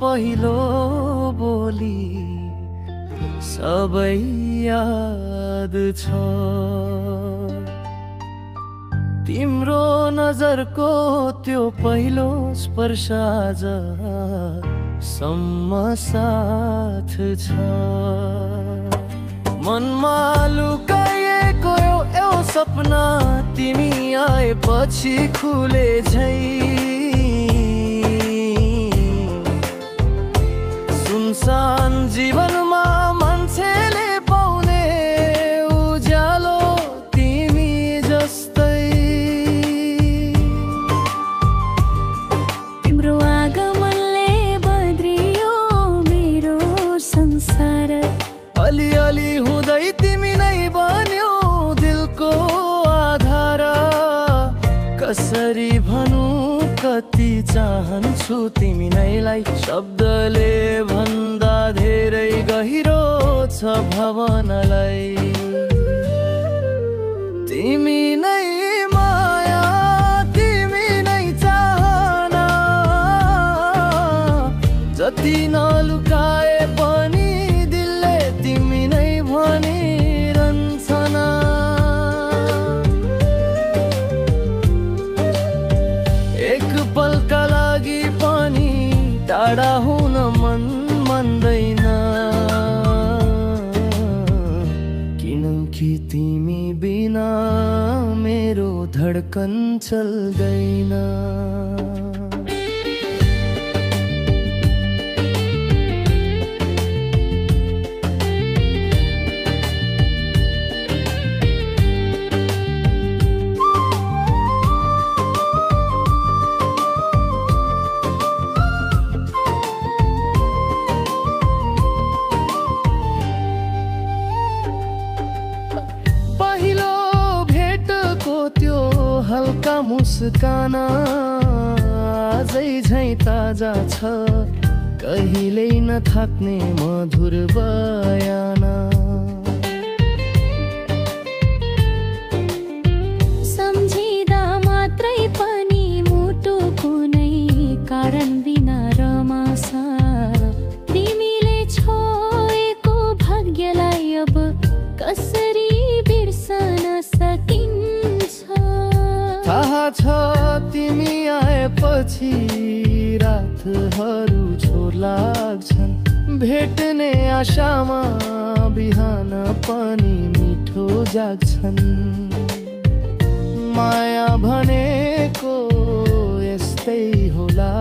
पहिलो बोली सबै याद छ। तिम्रो नजरको त्यो पहिलो स्पर्श आजसम्म साथ छ। मनमा लुकाएको यो सपना तिमी आएपछि खुले झै। सुनसान जीवनमा मान्छेले पाउने उज्यालो तिमी जस्तै। तिम्रो आगमनले बद्रियो मेरो संसार। अलिअलि हुँदै तिमी नै बन्यौ दिलको आधार। कसरी भनौँ कति चाहन्छु तिमी नैलाई, शब्दले भन्दा धेरै गहिरो छ भावनालाई। तिमी नै माया तिमी नै चाहना, जति नलुकाए पनि दिलले तिमी नै भनिरहन्छन्। एक पलका लागि पनि टाढा हुन मन मान्दैन, किनकि तिमी बिना मेरो धड्कन चल्दैन। हल्का मुस्कान आजै झैँ ताजा छ, कहिल्यै नथाक्ने मधुर बयान। सम्झिँदा मात्रै पनि मुटुको नै कारण बिना रमास। तिमीले छोएको भाग्यलाई अब कसरी बिर्सन सकिन्छ। थाहा छ तिमी आएपछि रातहरू छोर लाग्छन्, भेट्ने आशामा बिहान पनि मिठो जाग्छन्। माया भनेको यस्तै होला,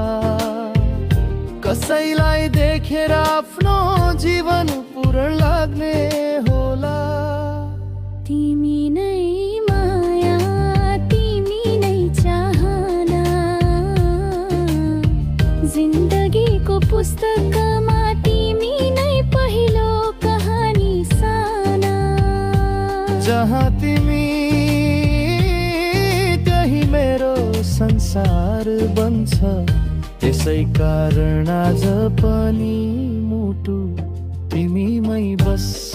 कसैलाई देखेर आफ्नो जीवन पूर्ण लाग्ने होला। तिमी नै माया तिमी नै चाहना, जिन्दगीको पुस्तकमा तिमी नै पहिलो कहानी साना। जहाँ तिमी त्यही मेरो संसार बन्छ, त्यसै कारण आज पनि मुटु तिमीमै बस्छ।